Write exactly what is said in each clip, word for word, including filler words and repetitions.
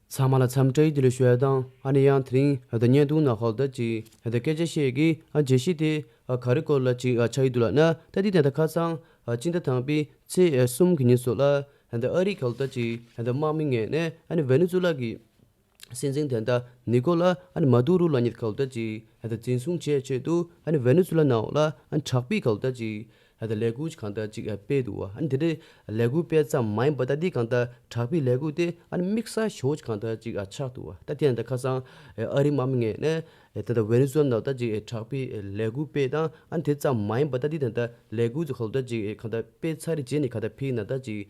ཚང་མ་ལ་འཚམས་འདྲི་བདེ་ལེགས་ཞུ་ཡ་དང་ཨ་ནི་ཡང་དེ་རིང་ད་བརྙན་ཐུང་ནང་ཧོལ་ད་ཅིག་ད་སྐད་ཆ་བཤད་ཀྱི་ཨ་བརྗོད་གཞི་དེ་ཨ་ག་རེ་སྐོར་ལ་ཅིག་ཨ་ཆགས་ཀྱི་འདུག་ལབ་ན། ད་འདི་དེ་ད་ཁ་སང་ཨ་སྤྱི་ཟླ་དང་པོའི་ཚེས་ཨ་གསུམ་གྱི་ཉིན་སོགས་ལ་ད་ཨ་རི་ཧོལ་ད་ཅིག་ད་དམག་མི་ངོས་ནས་ཨ་ནི་ཝེ་ནེ་ཛུ་ལ་གི་སྲིད་འཛིན་དེ་ད་ནི་ཀོ་ལ་ཨ་ནི་མ་དུ་རུ་ལབ་མཁན་ཧོལ་ད་ཅིག་ད་འཛིན་བཟུང་བྱས་ཆེད་དུ་ཨ་ནི་ཝེ་ནེ་ཛུ་ལ་ནང་ལ་ཨ་ནི་དྲག་པོའི་ཧོལ་ད་ཅིག་ད་ལས་འགུལ་གང་ལྟར་ཅིག་སྤེལ་འདུག་བ། ཨ་ནི་དེ་འདྲའི་ལས་འགུལ་སྤེལ་ཙམ་མ་ཡིན་པ་ད་འདི་གང་ལྟར་དྲག་པོའི་ལས་འགུལ་དེ་ཨ་ནི་དམིགས་བསལ་ཞེ་པོ་ཅིག་གང་ལྟར་ཅིག་ཆགས་འདུག་བ། ད་དེ་ཡང་ད་ཁ་སང་ཨ་རིའི་དམག་མི་ངོས་ནས་ད་ལྟ་ཝེ་ནེ་ཛུ་ལ་ནང་ད་ཅིག་དྲག་པོའི་ལས་འགུལ་སྤེལ་དང་ཨ་ནི་དེ་ཙམ་མ་ཡིན་པ་ད་འདི་ད་ལྟ་ལས་འགུལ་ཅིག་གང་ལྟར་ཅིག་གང་ལྟར་སྤེལ་ཚར་རྗེས་ནས་གང་ལྟར་ཕེབས་ན་ད་ཅིག་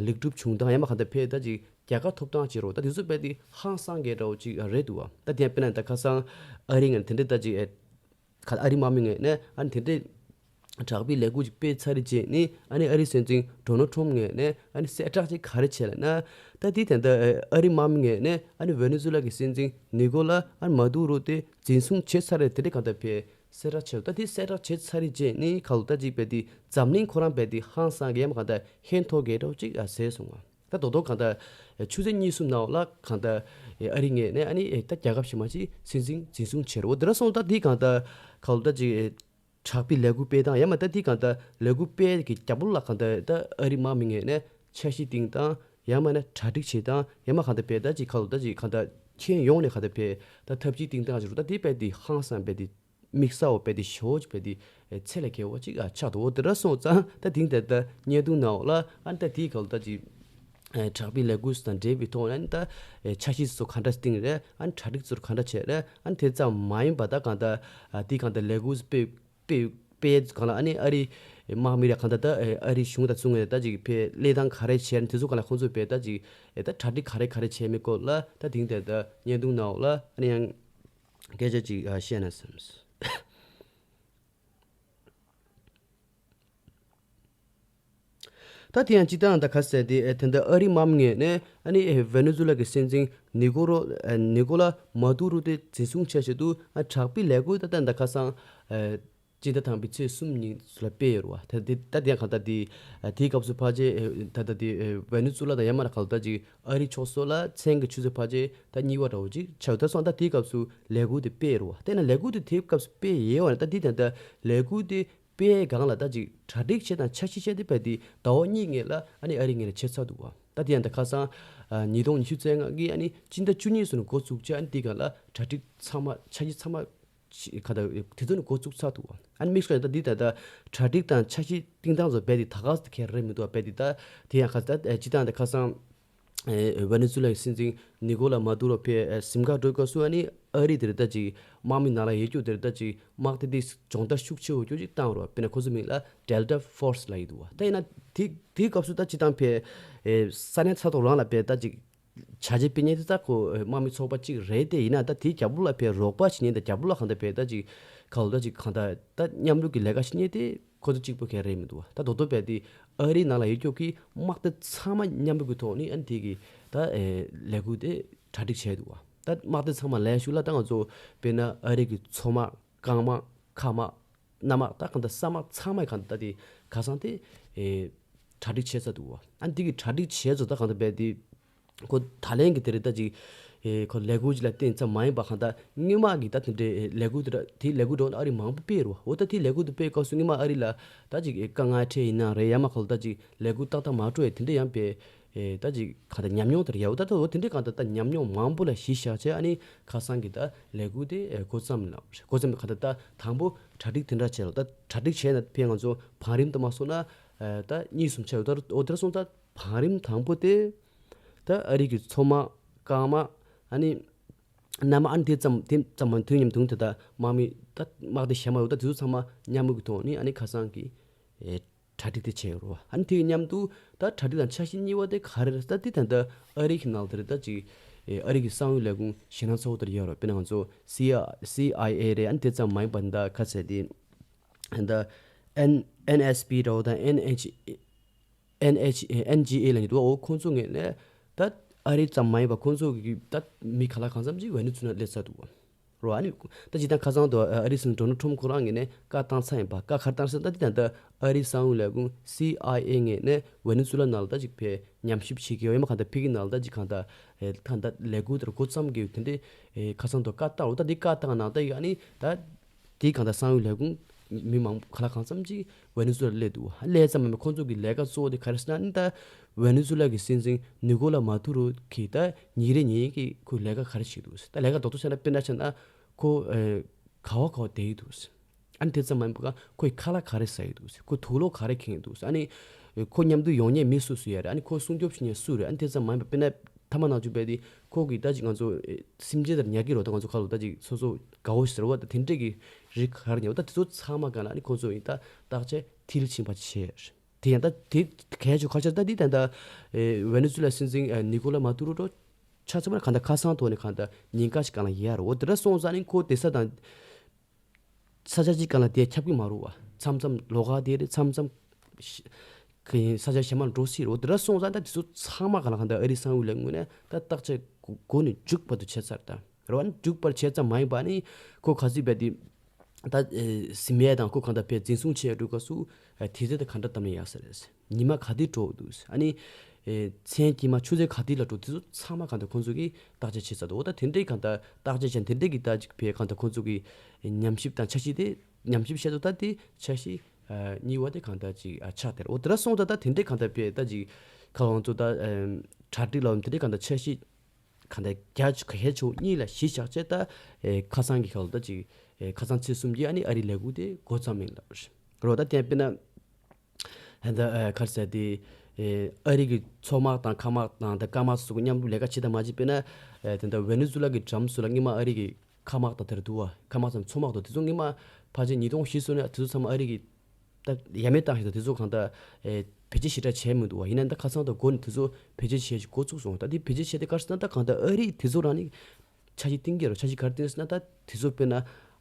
ལེགས་གྲུབ་བྱུང་སྟངས་ཡང་མ་གང་ལྟར་ཕེབས་ད་ཅིག་རྒྱལ་ཁ་ཐོབ་སྟངས་བྱེད་རོགས་ད་དེ་ཚོ་དཔེ་དེ་ཧང་སང་གི་འདྲ་བོ་ཅིག་རེད་འདུག་བ། ད་དེ་ཡང་དཔེར་ན་ད་ཁ་སང་ཨ་རི་ངོས་ནས་དེ་འདྲ་ད་ཅིག་ཁ་ཨ་རི་དམག་མི་ངོས་ནས་ཨ་ནི་དེ་འདྲའི་དྲག་པོའི་ལས་འགུལ་ཅིག་སྤེལ་ཚར་རྗེས་ནི་ཨ་ནི་ཨ་རི་སྲིད་འཛིན་ཌོ་ནལ་ཊམ་ངོས་ནས་ཨ་ནི་གསལ་བསྒྲགས་ཅིག་ག་རེ་བྱས་ལབ་ན། ད་དེ་དེ་འདྲ་ཨ་རི་དམག་མི་ངོས་ནས་ཨ་ནི་ཝེ་ནེ་ཛུ་ལ་གི་སྲིད་འཛིན་ནི་ཀོ་ལ་ཨ་ནི་མ་དུ་རུ་དེ་འཛིན་བཟུང་བྱས་ཚར་རེད། དེ་འདྲའི་གང་ལྟར་དཔེ་གསལ་བསྒྲགས་བྱས། ད་དེ་གསལ་བསྒྲགས་བྱས་ཚར་རྗེས་ནི་ཁ་ལོ་ད་ཅིག་དཔེ་དེ་འཛམ་གླིང་ཁོ་རང་དཔེ་དེ་ཧང་སང་གི་ཡང་མ་གང་ལྟར་ཧན་ཐོར་གི་འདྲ་བོ་ཅིག་ཟེར་སོང་བ། ད་རྡོག་རྡོག་གང་ལྟར་ཆུ་ཚོད་གཉིས་གསུམ་ནང་ལ་གང་ལྟར་ཨ་རི་ངོས་ནས་ཨ་ནི་ད་རྒྱལ་ཁབ་གཞན་མ་ཅིག་སྲིད་འཛིན་འཛིན་བཟུང་བྱས་རེད། འོ་དེ་འདྲ་སོང་ད་དེ་གང་ལྟར་ཁ་ལོ་ད་ཅིག་དྲག་པོའི་ལས་འགུལ་སྤེལ་སྟངས་ཡང་མ་ད་དེ་གང་ལྟར་ལས་འགུལ་སྤེལ་གྱི་རྒྱབ་ལོགས་ལ་གང་ལྟར་ད་ཨ་རི་དམག་མི་ངོས་ནས་འཆར་གཞི་བཏིང་སྟངས་ཡང་མ་ན་གྲ་སྒྲིག་བྱེད་སྟངས་ཡང་མ་གང་ལྟར་དཔེ་ད་ཅིག་ཁ་ལོ་ད་ཅིག་གང་ལྟར་ཁྱོན་ཡོངས་ནས་གང་ལྟར་དཔེ་ད་ཐབས་ཇུས་བཏིང་སྟངས་ཅིག་རུ་ད་དེ་དཔེ་དེ་ཧང་སང་དཔེ་དེ་དམིགས་བསལ་བ་དཔེ་དེ་ཞེ་པོ་ཅིག་དཔེ་དེ་ཚད་ལས་བརྒལ་བ་ཅིག་ཨ་ཆགས་འདུག་འོ་དེ་འདྲ་སོང་ཙང་ད་དེང་དེ་ད་བརྙན་ཐུང་ནང་ལ་ཨ་ནི་ད་དེའི་སྐབས་ད་ཅིག་ཨ་དྲག་པོའི་ལས་འགུལ་དང་འབྲེལ་བའི་ཐོག་ནས་ཨ་ནི་ད་ཨ་འཆར་གཞི་ཚོ་ག་འདྲ་བཏིང་རེད། ཨ་ནི་གྲ་སྒྲིག་ཚོ་ག་འདྲ་བྱས་རེད། ཨ་ནི་དེ་ཙམ་མ་ཡིན་པ་ད་གང་ལྟར་ཨ་དེའི་གང་ལྟར་ལས་འགུལ་སྤེལ་སྤེལ་སྤེལ་གང་ལ་ཨ་ནི་ཨ་རི་དམག་མི་རེད་གང་ལྟར་ད་ཨ་རི་གཞུང་དང་མཚུངས་ངེས་ད་ཅིག་ཕེ་གླེང་སྟངས་ག་རེ་བྱས་ནས་དེ་ཚོ་གང་ལ་ཁོང་ཚོས་སྤེལ་ད་ཅིག་ཨེ་ད་གྲ་སྒྲིག་ག་རེ་ག་རེ་བྱས་མིན་སྐོར་ལ་ད་དེང་དེ་ད་བརྙན་ཐུང་ནང་ལ་ཨ་ནི་ཡང་སྐད་ཆ་ཅིག་ཨ་བཤད་ན་བསམས། ད་དེ་ཡང་སྤྱི་བཏང་ད་ག་ཟེར་ཏེ་ཨེ་དེ་འདྲ་ཨ་རི་དམག་མི་ངོས་ནས་ཨ་ནི་ཨེ་ཝེ་ནེ་ཛུ་ལ་གི་སྲིད་འཛིན་ནི་ཀོ་རོ་ཨེ་ནི་ཀོ་ལ་མ་དུ་རུ་དེ་འཛིན་བཟུང་བྱས་བྱས་འདུག་ཨ་དྲག་པོའི་ལས་འགུལ་ད་ལྟ་འདི་ཁ་སང་ཨེ་སྤྱི་ཟླ་དང་པོའི་ཚེས་གསུམ་ཉིན་ལ་སྤེལ་ཡོད་རེད་བ། ད་དེ་ད་དེ་ཡང་གང་ལྟར་དེ་ཨ་དེའི་སྐབས་སུ་ཕལ་ཆེར་ཨེ་ད་ལྟ་དེ་ཨེ་ཝེ་ནེ་ཛུ་ལ་དང་ཡང་མ་ན་གང་ལྟར་ཅིག་ཨ་རི་ཕྱོགས་སོགས་ལ་མཚན་གྱི་ཆུ་ཚོད་ཕལ་ཆེར་ད་གཉིས་པ་འདྲ་བོ་ཅིག་ཆགས་ཡོད། ད་སོང་ད་དེའི་སྐབས་སུ་ལས་འགུལ་དེ་སྤེལ་ཡོད་རེད་བ། དེ་ན་ལས་འགུལ་དེ་དེའི་སྐབས་སུ་སྤེལ་ཡོད་བ་ན་ད་དེ་དེ་འདྲ་ལས་འགུལ་དེ་དཔེ་སྒང་ལ་ད་ཅིག་གྲ་སྒྲིག་བྱེད་དང་འཆར་གཞི་བྱེད་དེ་བས་དེ་ཟླ་བ་གཉིས་སྔོན་ལ་ཨ་ནི་ཨ་རི་ངོས་ལ་བྱས་ཚར་འདུག་བ། ད་དེ་ཡང་ད་ཁ་སང་ཉིས་སྟོང་ཉི་ཤུ་རྩ་ལྔ་གི་ཨ་ནི་སྤྱི་ཟླ་བཅུ་གཉིས་སུ་ནས་འགོ་བཙུགས་བྱས་ཨ་ནི་དེ་སྒང་ལ་གྲ་སྒྲིག་ཚང་མ་འཆར་གཞི་ཚང་མ་ཁ་ད་དེ་ཚོ་ནས་འགོ་བཙུགས་ཚར་འདུག་བ། ཨ་ནི་དམིགས་སུ་ད་འདི་ད་ད་གྲ་སྒྲིག་དང་འཆར་གཞི་བཏིང་སྟངས་ཚོ་རྦད་དེ་ད་ག་ཟེ་ཁེ་རེད་མི་འདུག་བ། རྦད་དེ་ད་དེ་ཡང་ཁ་ད་སྤྱི་བཏང་ད་ཁ་སང་ཝེ་ནེ་ཛུ་ལ་ཡི་སྲིད་འཛིན་ནི་ཀོ་ལ་མ་དུ་རོ་ཕེ་གཟིམ་ཁང་འགྲོ་སྐབས་སུ་ཨ་ནི་ཨ་རི་དེར་ད་ཅིག་དམག་མི་ནང་ལ་ཡོད་རྒྱུ་དེར་ད་ཅིག་དམག་སྡེ་དེ་སྦྱོང་བརྡར་ཤུགས་ཆེ་བོ་རྒྱུ་ཅིག་བཏང་རོགས། དཔེར་ན་ཁོ་ཚོ་མིང་ལ་ཌེལ་ཊ་ཕོར་སི་ལབ་ཡི་འདུག་བ། ད་ཡིན་ན་དེ་དེའི་སྐབས་སུ་ད་སྤྱི་བཏང་ཕེ་ས་གནས་ས་ཐོག་རང་ལ་ཕེ་ད་ཅིག་བྱ་བྱེད་སྤེལ་མཁན་དེ་ད་ཁོ་དམག་མི་ཚོགས་པ་གཅིག་རེད་དེ། ཡིན་ན་ད་དེའི་རྒྱབ་ལོགས་ལ་ཕེ་རོགས་པ་བྱེད་མཁན་དང་རྒྱབ་ལོགས་ལ་གང་ལྟར་ཕེ་ད་ཅིག་ག་ལོ་ད་ཅིག་གང་ལྟར་ད་མཉམ་རུབ་ཀྱི་ལས་ཀ་བྱེད་མཁན་དེ་ཁོ་ཚོ་གཅིག་པོ་ག་རེད་མི་འདུག་བ། ད་རྡོག་རྡོག་རྦད་དེ་ཨ་རིའི་ནང་ལ་ཡོད་རྒྱུ་གི་དམག་སྡེ་ཚང་མ་མཉམ་རུབ་ཀྱི་ཐོག་ནས་ཨ་ནི་དེ་གི་ད་ཨེ་ལས་འགུལ་དེ་གྲ་སྒྲིག་བྱས་འདུག་བ། ད་དམག་སྡེ་ཚང་མ་ལས་ཞུགས་ལ་ད་ང་ཚོ་དཔེར་ན་ཨ་རི་གི་མཚོ་དམག་རྐང་དམག་མཁའ་དམག་གནམ་དམག་ད་གང་ལྟར་ས་དམག་ཚང་མ་གང་ལྟར་དེ་ཁ་སང་དེ་ཨེ་གྲ་སྒྲིག་བྱས་ཚར་འདུག་བ། ཨ་ནི་དེ་གི་གྲ་སྒྲིག་བྱས་ཚོ་ད་གང་ལྟར་རྦད་དེ་ཁོ་ད་ལན་གྱི་དེ་རེད་ད་ཅིག་ཨེ་ཁོ་ལས་འགུལ་ཅིག་ལ་བརྟེན་ཙམ་མ་ཡིན་པ་གང་ལྟར་སྔོན་མ་གི་ད་དེ་འདྲའི་ལས་འགུལ་དེ་འདྲ་དེ་ལས་འགུལ་འགྲོ་ན་ཨ་རི་མང་པོ་སྤེལ་རུ་འོ་ད་དེ་ལས་འགུལ་དུ་སྤེལ་སྐབས་སུ་སྔོན་མ་ཨ་རི་ལ་ད་ཅིག་དཀའ་ངལ་འཕྲད་ཡིན་ན་རེད། ཡང་མ་ཁོ་ལ་ད་ཅིག་ལས་འགུལ་ཏག་ཏག་མ་འགྲོ་ཡ་དེ་འདྲ་ཡང་སྤེལ་ཨེ་ད་ཅིག་གང་ལྟར་ཉམས་མྱོང་དེ་རེད་ཡ། འོ་ད་ད་འོ་དེ་འདྲའི་གང་ལྟར་ད་ཉམས་མྱོང་མང་པོ་ལ་གཞི་བཞག་བྱས་ཨ་ནི་ཁ་སང་གི་ད་ལས་འགུལ་དེ་ཨེ་འགོ་བརྩམས་ལ་འགོ་བརྩམས་གང་ལྟར་ད་དང་པོ་གྲ་སྒྲིག་དེ་འདྲ་བྱས་ལ་ད་གྲ་སྒྲིག་བྱས་ན་ཕན་ང་ཚོ་བང་རིམ་དུ་མ་སོང་ན་ཨེ་ད་གཉིས་གསུམ་བྱས་འོ་ད་འོ་དེ་འདྲ་སོང་ད་བང་རིམ་དང་པོ་དེ་ད་ཨ་རི་གི་མཚོ་དམག་རྐང་དམག་ཨ་ནི། གནམ་ཨ་ནི་དེ་ཙམ་དེ་ཙམ་མ་དུས་མཉམ་དུ་དེ་དག་དམག་མི་ད་དམག་སྡེ་གཞན་མ་ཡོད་ད་དེ་ཚོ་ཚང་མ་མཉམ་རུབ་ཀྱི་ཐོག་ནས་ཨ་ནི་ཁ་སང་གི་ཨེ་གྲ་སྒྲིག་དེ་བྱས་ཡོད་རེད་བ། ཨ་ནི་དེ་གི་མཉམ་དུ་ད་གྲ་སྒྲིག་དང་འཆར་གཞི་གཉིས་པ་དེ་ག་རེ་རེད་ད་དེ་ད་ལྟ་ཨ་རི་གི་ནང་དེ་རེད་ད་ཅིག་ཨེ་ཨ་རི་གི་གསང་བའི་ལས་ཁུངས་གཞན་སྣ་ཚོགས་དེར་ཡོད་རེད། དཔེར་ན་ང་ཚོ་སི་ཨའི་ཨེ་རེད། ཨ་ནི་དེ་ཙམ་མ་ཡིན་པ་ད་ག་ཟེར་དེ་ད་ཨེན་ཨེན་ཨེས་པི་འདྲ་བོ་དང་ཨེན་ཨེཆ་ཨེན་ཨེཆ་ཨེན་ཇི་ཨེ་ལབ་མཁན་འདུག་འོ་ཁོང་ཚོ་ངོས་ནས་ད་ཨ་རི་ཙམ་མ་ཡིན་པ་ཁོང་ཚོ་གི་ད་མི་ག་ལ་གང་འཚམ་ཅིག་ཝེ་ནེ་ཛུ་ལ་སླེབས་ཚར་འདུག་རོ། ཨ་ནི་ད་ཇི་ལྟར་ཁ་སང་དུ་ཨ་རི་སྲིད་འཛིན་ཌོ་ནལ་ཊམ་ཁོ་རང་ངོས་ནས་བཀའ་བཏང་ཚར་ཡིན་པ། བཀའ་ག་རེ་བཏང་ཟེར་ན་ད་འདི་ད་ལྟ་ཨ་རིའི་གསང་བའི་ལས་ཁུངས་སི་ཨའི་ཨེ་ངོས་ནས་ཝེ་ནེ་ཛུ་ལ་ནང་ལ་ད་ཅིག་ཕེ་ཉམས་ཞིབ་བྱེད་ཀྱི་ཡོད། ཡང་མ་གང་ལྟར་ཕེ་གི་ནང་ལ་ད་ཅིག་གང་ལྟར་ ཨེ་ད་ད་ལས་འགུལ་དེར་འགོ་བརྩམས་ཀྱི་དེ་འདྲའི་ཨེ་ཁ་སང་དུ་བཀའ་བཏང་འོ་ད་འདི་བཀའ་བཏང་ནང་ད་ཡིག་ཨ་ནི་ད་དེའི་གང་ལྟར་གསང་བའི་ལས་ཁུངས་མི་མང་ག་ལ་གང་འཚམ་ཅིག་ཝེ་ནེ་ཛུ་ལ་སླེབས་འདུག་སླེབས་ཙམ་མ་ཁོང་ཚོ་གི་ལས་ཀ་གཙོ་བོ་དེ་ག་རེ་ཟེར་ན་ཨ་ནི་ད་ཝེ་ནེ་ཛུ་ལ་གི་སྲིད་འཛིན་ནི་ཀོ་ལ་མ་ཏུ་རོ་གི་ད་ཉིན་རེ་ཉིན་གི་ཁོའི་ལས་ཀ་ག་རེ་བྱེད་འདུག་ད་ལས་ཀ་རྡོག་རྡོག་བྱས་ན་དཔེར་ན་བྱས་ན་ཁོ་ཨེ་ག་བ་ག་བ་བསྡད་ཡི་འདུག་ཨ་ནི་དེ་ཙམ་མ་ཡིན་པ་ཁོས་ཁ་ལག་ག་རེ་ཟ་ཡི་འདུག་ཁོ་དུག་ལོག་ག་རེ་འཁྱེར་ཡི་འདུག་ཨ་ནི་ཁོ་མཉམ་དུ་ཡོང་མཁན་མི་སུ་སུ་ཡོད་རེད། ཨ་ནི་ཁོ་སྲུང་སྐྱོབ་བྱེད་མཁན་སུ་རེད། ཨ་ནི་དེ་ཙམ་མ་ཡིན་པ་དཔེར་ན་ཐ་མ་ནང་བཅུག་པ་དེ་ཁོ་གི་ད་ཅིག་ང་ཚོ་ཨེ་སེམས་ཅན་དང་ཉལ་གི་རོ་ད་ང་ཚོ་ཁ་ལོ་ད་ཅིག་སོ་སོ་དགའ་བོ་ཟེར་བ་ད་དེ་འདྲས་ཀྱི་རིགས་ག་རེ་ཉལ་བ་ད་དེ་ཚོ་ཚང་མ་ག་ལ་ཨ་ནི་ཁོ་ཚོ་ཡིན་ད་བརྟག་དཔྱད་མཐིལ་ཕྱིན་པ་བྱས་རེད། དེ་ཡང་ད་དེ་གལ་ཆེ་ཁ་ཆེ་ད་དེ་ད་ད་ཨེ་ཝེ་ནེ་ཛུ་ལ་སྲིད་འཛིན་ཨེ་ནི་ཀོ་ལ་མ་ཏུ་རོ་ཆ་ཚང་མ་གང་ལྟར་ཁ་སང་ཐོག་ནས་གང་ལྟར་ཉེན་ཁ་ཞིག་གང་ལ་ཡོད་རེད། འོ་དེ་འདྲ་སོང་ཙང་ནི་ཁོ་བསྡད་ས་དང་ས་ཆ་གཅིག་གང་ལ་བསྡད་ཁྱབ་ཀྱི་མ་རེད་བ། མཚམས་མཚམས་ལོགས་ཀ་བསྡད་རེད། མཚམས་མཚམས་ཤ་གི་ས་ཆ་གཞན་མར་འགྲོ་སྲིད་རེད། འོ་དེ་འདྲ་སོང་ཙང་ད་དེ་ཚོ་ཚང་མ་གང་ལ་གང་ལྟར་ཨ་རིའི་གསང་བའི་ལས་ངོས་ནས་ད་བརྟག་དཔྱད་འགོ་ནས་མཇུག་བར་དུ་བྱས་ཚར་ད་རེད་བ། མཇུག་བར་བྱས་ཙམ་མ་ཡིན་པ་ནི་ཁོ་ག་ཚོད་བས་དེ། ད་ཨེ་ཟིན་མེད་དང་ཁོ་གང་ལྟར་བས་འཛིན་བཟུང་བྱས་འགྲོ་སྐབས་སུ་ཨེ་དེ་ཚོ་དེ་ག་འདྲ་བཏང་ན་ཡག་ས་རེད། ཉི་མ་ག་དུས་འགྲོ་འདུག་ཨ་ནི་ཨེ་མཚན་དཀྱིལ་མ་ཆུ་ཚོད་ག་དུས་ལ་འགྲོ་དེ་ཚོ་ཚང་མ་གང་ལྟར་ཁོང་ཚོ་གིས་བརྟག་དཔྱད་བྱེད་ས་འདུག་འོ་ད་དེ་འདྲའི་གང་ལྟར་བརྟག་དཔྱད་བྱས་དེ་འདྲའི་གི་ད་ཅིག་བས་གང་ལྟར་ཁོང་ཚོ་གིས་ཉམས་ཞིབ་དང་འཆར་གཞི་དེ་ཉམས་ཞིབ་བྱས་འདུག་ད་དེ་འཆར་གཞི་ཨ་གཉིས་པ་དེ་གང་ལྟར་ཅིག་ཨ་ཆགས་དེ་རེད། འོ་དེ་འདྲ་སོང་ཙང་ད་དེ་འདྲའི་གང་ལྟར་བས་ད་ཅིག་ཁ་ཁོང་ཚོ་ད་ཨེམ་གྲ་སྒྲིག་ལ་འོ་དེ་འདྲའི་གང་ལྟར་འཆར་གཞི་གང་ལྟར་རྒྱ་ཆེ་གལ་ཆེ་བོ་གཉིས་ལ་གཞི་བཞག་བྱས་ད་ཨེ་ཁ་སང་གི་ཁ་ལོ་ད་ཅིག་ཨེ་ཁ་སང་ཚེས་གསུམ་གྱི་ཨ་ནི་ཨ་རིའི་ལས་འགུལ་དེ་འགོ་བརྩམས་ཡིན་ལབ་རོ། ད་དེ་དཔེར་ན་ད་ཨེ་ག་རེ་ཟེར་དེ་ཨེ་ཨ་རི་གི་མཚོ་དམག་དང་མཁའ་དམག་དང་ད་སྐར་དམག་སོགས་མཉམ་དུ་ལས་ཀ་བྱེད་དང་མ་བྱེད་དཔེར་ན་ཨེ་དེ་འདྲ་ཝེ་ནེ་ཛུ་ལ་གི་འགྲམ་སུ་ལ་སྔོན་མ་ཨ་རི་གི་མཁའ་དམག་དང་དེར་འདུག་བ། མཁའ་དམག་དང་མཚོ་དམག་དང་དེ་ཚོ་སྔོན་མ་ཕལ་ཆེར་ཉིས་སྟོང་བཞི་སོ་ནས་དེ་ཚོ་ཚང་མ་ཨ་རི་གི་ད་ཡ་མེད་བཏང་ཞིག་དང་དེ་ཚོ་གང་ལྟར་ཨེ་བེད་སྤྱོད་ཞེ་དྲག་བྱས་མི་འདུག་བ། ཡིན་ན་ད་ཁ་སང་དང་འགོ་ནས་དེ་ཚོ་བེད་སྤྱོད་བྱས་ཤིག་འགོ་ཚུགས་སོང་། ད་དེ་བེད་སྤྱོད་བྱས་ཏེ་ག་རེ་ཟེར་ན་ད་གང་ལྟར་ཨ་རིས་དེ་ཚོ་རང་ནི་འཆར་གཞི་བཏིང་གི་རེད། འཆར་གཞི་ག་རེ་བཏིང་ཟེར་ན་ད་དེ་ཚོ་དཔེར་ན་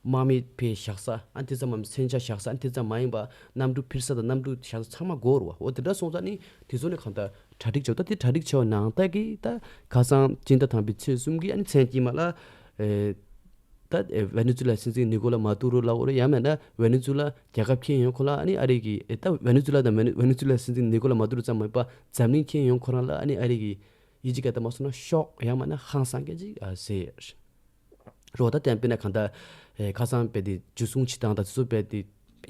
དམག་མི་ཕེ་བཞག་ས་ཨ་དེ་ཙམ་མམ་མཚོན་ཆ་བཞག་ས་ཨ་དེ་ཙམ་མ་ཡིན་པ་གནམ་གྲུ་འཕུར་ས་དང་གནམ་གྲུ་བཞག་ས་ཚང་མ་དགོས་རེད་བ། འོ་དེ་འདྲ་སོང་ཙང་ནི་དེ་ཚོ་ནི་གང་ལྟར་གྲ་སྒྲིག་བྱས། ད་དེ་གྲ་སྒྲིག་བྱས་པ་ནང་ལྟར་གི་ད་ཁ་སང་སྤྱི་ཟླ་དང་པའི་ཚེས་གསུམ་གི་ཨ་ནི་མཚན་དཀྱིལ་མ་ལ་ཨེ། ད་ཝེ་ནེ་ཛུ་ལ་སྲིད་འཛིན་ནི་ཀོ་ལ་མ་ཏུ་རོ་ལབ་དགོས་རེད། ཡང་མིན་ན་ཝེ་ནེ་ཛུ་ལ་རྒྱལ་ཁབ་ཁྱེར་ཡོང་ཁོ་ལ་ཨ་ནི་ཨ་རི་གི་ཨེ་ད་ཝེ་ནེ་ཛུ་ལ་དང་ཝེ་ནེ་ཝེ་ནེ་ཛུ་ལ་སྲིད་འཛིན་ནི་ཀོ་ལ་མ་ཏུ་རོ་ཙམ་མ་ཡིན་པ་འཛམ་གླིང་ཁྱེར་ཡོང་ཁོ་རང་ལ་ཨ་ནི་ཨ་རི་གི་ཡིད་ཆེས་སྐད་བཏང་མ་སོང་ན་ཤོག་ཡང་མིན་ན་ཧང་སང་སྐད་ཅིག་ཨ་ཟེར་རོ། ད་དེ་དཔེར་ན་གང་ལྟར་ཨེ་ཁ་སང་རྦད་དེ་འཇུ་བཟུང་བྱེད་སྟངས་དང་དེ་ཚོ་རྦད་དེ་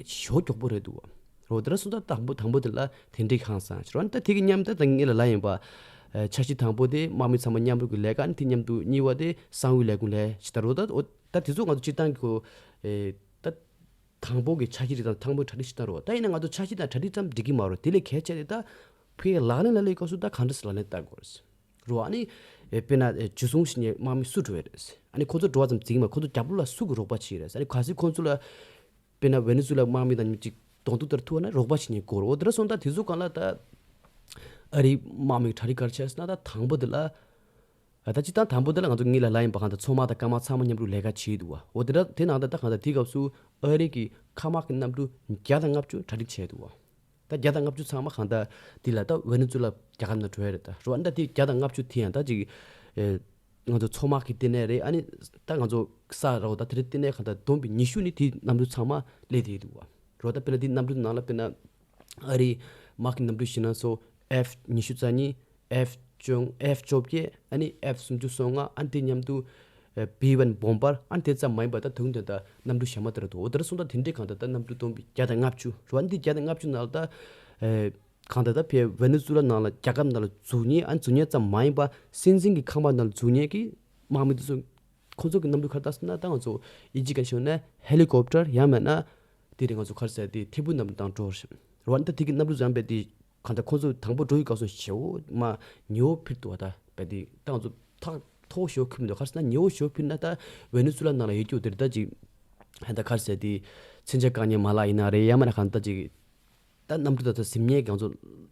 ཞེ་པོ་མགྱོགས་པོ་རེད་འདུག་རོ། དེ་འདྲ་སོང་ཙང་དང་པོ་དང་པོ་དེ་ལ་དེ་འདྲའི་ཧང་སང་ཞེས་རོ། ཨ་ནི་ད་དེ་གི་མཉམ་དུ་ད་ངེད་ལ་ལབ་ཡིན་པ། ཨེ་འཆར་གཞི་དང་པོ་དེ་དམག་མི་ཚང་མ་མཉམ་རུབ་ཀྱི་ལས་ཀ་ཨ་ནི་དེ་མཉམ་དུ་གཉིས་པ་དེ་གསང་བའི་ལས་ཁུངས་ལས་ཞེས་ད་རོ། ད་འོ་ད་དེ་ཚོ་ང་ཚོ་སྤྱིར་བཏང་གི་ཁོ་ཨེ་ད་དང་པོ་གི་འཆར་གཞི་རིགས་དང་དང་པོའི་གྲ་སྒྲིག་ཞིག་བཏང་རོགས། ད་ཡིན་ན་ང་ཚོ་འཆར་གཞི་དང་གྲ་སྒྲིག་ཙམ་འགྲིག་གི་མ་རེད། དེ་ལས་གལ་ཆེ་དེ་ད་ཕ་གི་ལག་ལེན་ལ་སླེབས་སྐབས་སུ་ད་གང་འདྲ་སེ་ལག་ལེན་བསྟར་དགོས་རེད་རོ། ཨ་ནི་ཨེ་དཔེར་ན་ཨེ་འཇུ་བཟུང་བྱེད་མཁན་དམག་མི་སུ་འགྲོ་ཡ་རེད། ཨ་ནི་ཁོ་ཚོ་འགྲོ་བ་ཙམ་གྱིས་མ་ཁོ་ཚོ་རྒྱབ་ལོགས་ལ་སུ་གིས་རོགས་པ་བྱེད་ཡ་རེད། ཨ་ནི་གལ་སྲིད་ཁོ་ཚོ་ལ་དཔེར་ན་ཝེ་ནེ་ཛུ་ལ་དམག་མི་དང་མཉམ་གཅིག་གདོང་ཐུག་ལྟར་ཐུག་པ་ན་རོགས་པ་བྱེད་མཁན་དགོས་རེད། འོ་དེ་འདྲ་སོང་ཙང་དེ་ཚོ་སྒང་ལ་ད་ཨ་རིའི་དམག་མི་གྲ་སྒྲིག་ག་རེ་བྱས་ཟེར་ན་ད་དང་པོ་དེ་ལ། ད་སྤྱིར་བཏང་དང་པོ་དེ་ལ་ང་ཚོ་ངེད་ལ་ལབ་ཡིན་པ་གང་ལྟར་མཚོ་དམག་དང་སྐར་དམག་ཚང་མ་མཉམ་རུབ་ལས་ཀ་བྱེད་འདུག་བ། འོ་དེ་འདྲ་དེ་ནང་ད་ད་གང་ལྟར་དེའི་སྐབས་སུ་ཨ་རི་གི་མཁའ་དམག་གི་གནམ་གྲུ་བརྒྱ་དང་ལྔ་བཅུ་གྲ་སྒྲིག་བྱས་འདུག་བ། ད་བརྒྱ་དང་ལྔ་བཅུ་ཚང་མ་གང་ལྟར་དེ་ལ་ད་ཝེ་ནེ་ཛུ་ལ་རྒྱལ་ཁབ་ནང་འགྲོ་ཡ་རེད་ད་རོ། ཨ་ནི་ད་དེ་བརྒྱ་དང་ལྔ་བཅུ་དེ་ཡང་ད་ཅིག་ཨེ་ང་ཚོ་མཚོ་དམག་གི་ལྟེ་གནས་རེད། ཨ་ནི་ད་ང་ཚོ་ས་རོ་ད་དེ་རེད་ལྟེ་གནས་གང་ལྟར་བསྡོམས་པའི་ཉི་ཤུ་ནི་དེའི་གནམ་གྲུ་ཚང་མ་སླེབས་བསྡད་འདུག་བ། རོ་ད་དཔེར་ན་དེའི་གནམ་གྲུ་ནང་ལ་དཔེར་ན་ཨ་རིའི་དམག་གི་གནམ་གྲུ་ཞིག་ན་སོ་ཨེཕ་ཉི་ཤུ་རྩ་གཉིས། ཨེཕ་བཅོ་ལྔ། ཨེཕ་བཅོ་བརྒྱད། ཨ་ནི་ཨེཕ་སུམ་ཅུ་སོ་ལྔ། ཨ་ནི་དེ་མཉམ་དུ་ཨེ་བྷི་ཝན་བོམ་བར། ཨ་ནི་དེ་ཙམ་མ་ཡིན་པར་ད་དུང་དེ་ད་གནམ་གྲུ་གཞན་མ་དེ་ར་འདུག་འོ་དེ་འདྲ་སོང་ཙང་དེ་འདྲའི་གང་ལྟར་ད་གནམ་གྲུ་བསྡོམས་པས་བརྒྱ་དང་ལྔ་བཅུ་རེད་བ། ཨ་ནི་དེ་བརྒྱ་དང་ལྔ་བཅུ་ནང་ལ་ད་ཨེ་གང་ལྟར་ད་ཕའི་ཝེ་ནེ་ཛུ་ལ་ནང་ལ་རྒྱལ་ཁབ་ནང་ལ་འཛུལ་མཁན། ཨ་ནི་འཛུལ་མཁན་ཙམ་མ་ཡིན་པར་སྲིད་འཛིན་གྱི་ཁང་པ་ནང་ལ་འཛུལ་མཁན་གྱི་དམག་མི་དེ་ཚོ་ཁོང་ཚོ་གི་གནམ་གྲུ་ག་རེ་ལྟ་ཟེར་ན་ད་ང་ཚོ་དབྱིན་ཇི་སྐད་ཤོད་ན་ཧེ་ལི་ཀོབ་ཊར་ཡང་མིན་ན་དེ་རིང་ང་ཚོ་ག་རེ་ཟེར་དེ་ཐད་འཕུར་གནམ་གྲུ་དང་འགྲོ་བ་རེད་བ། ཨ་ནི་ད་དེ་གི་གནམ་གྲུ་འཛུལ་བས་དེ་གང་ལྟར་ཁོང་ཚོ་དང་པོ་འགྲོ་ཡི་སྐབས་སུ་ཞེ་པོ་མ་ཉེ་བོ་ཕིར་འདུག་བ། ད་བས་དེ་ད་ང་ཚོ་ཐག་མཐོ་བོ་ཞེ་པོ་ཕིར་མི་འདུག་ག་རེ་ཟེར་ན་ཉེ་བོ་ཞེ་པོ་ཕིར་ན་ད་ཝེ་ནེ་ཛུ་ལ་ནང་ལ་ཡོད་རྒྱུ་དེ་རེད། ད་ཅིག་ཧན་ད་ག་རེ་ཟེར་དེ་མཚོན་ཆ་བཀག་ཉར་མ་ལག་ཡིན་ན་རེད། ཡང་མིན་ན་གང་ལྟར་ཅིག་ད་གནམ་གྲུ་ད་ད་ཟིན་མཁན་གྱི་ང་ཚོ་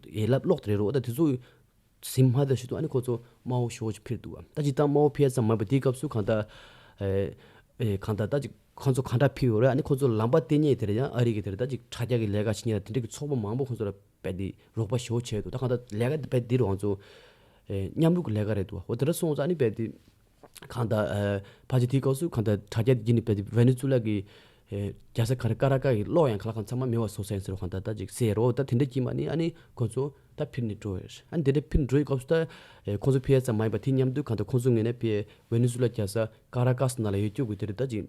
ཡན་ལག་གློག་དེ་རེད་རོ། ད་དེ་ཚོ་ཟིན་མ་ད་ཞུ་དུས་ཨ་ནི་ཁོ་ཚོ་དམའ་བོ་ཞེ་པོ་ཅིག་ཕིར་འདུག་བ། ད་ཅིག་ད་དམའ་བོ་ཕིར་ཙམ་མ་ཡིན་པ་དེའི་སྐབས་སུ་གང་ལྟར་ཨེ་ཨེ་གང་ལྟར་ད་ཅིག་ཁོ་ཚོ་གང་འདྲ་ཕིར་ཡོད་རེད། ཨ་ནི་ཁོ་ཚོ་ལམ་པ་བསྟན་མཁན་དེ་རེད། ཡང་ཨ་རི་གི་དེ་རེད། ད་ཅིག་དྲ་རྒྱ་གི་ལས་ཀ་བྱེད་མཁན་དེ་འདྲ་གི་ཚོགས་པ་མང་པོ་ཁོ་ཚོ་ལ་རྦད་དེ་རོགས་པ་ཞེ་པོ་བྱས་འདུག་ད་གང་ལྟར་ལས་ཀ་དེ་རྦད་དེ་རོགས་ཚོ་ཨེ་མཉམ་རུབ་ཀྱི་ལས་ཀ་རེད་འདུག་འོ་དེ་འདྲ་སོང་ཙང་ཨ་ནི་རྦད་དེ་གང་ལྟར་ཨེ་ཕལ་ཆེར་དེའི་སྐབས་སུ་གང་ལྟར་དྲ་རྒྱ་དེ་བརྒྱུད་ནས་རྦད་དེ་ཝེ་ནེ་ཛུ་ལ་གི་ ཨེ་རྒྱལ་ས་ག་རེ་ཀ་ར་ཀ་གི་གློག་ཡང་ག་ལ་གང་ཚང་མ་མེད་པ་བཟོ་ས་ཡིན་ཟེར་བ་གང་ལྟར་ད་ཅིག་ཟེར་རོ། ད་དེ་འདྲ་གྱིས་མ་ནི་ཨ་ནི་ཁོ་ཚོ་ད་ཕེབས་ནས་འགྲོ་ཡོད། ཨ་ནི་དེ་འདྲ་ཕེབས་འགྲོ་ཡི་སྐབས་སུ་ད་ཨེ་ཁོ་ཚོ་ཕེབས་ཡ་ཙམ་མ་ཡིན་པ་དེ་མཉམ་དུ་གང་ལྟར་ཁོ་ཚོ་ངོས་ནས་ཕེབས་ཝེ་ནེ་ཛུ་ལ་རྒྱལ་ས་ཀ་ར་ཀ་སི་ནང་ལ་ཡོད་རྒྱུ་གི་དེ་རེད། ད་ཅིག་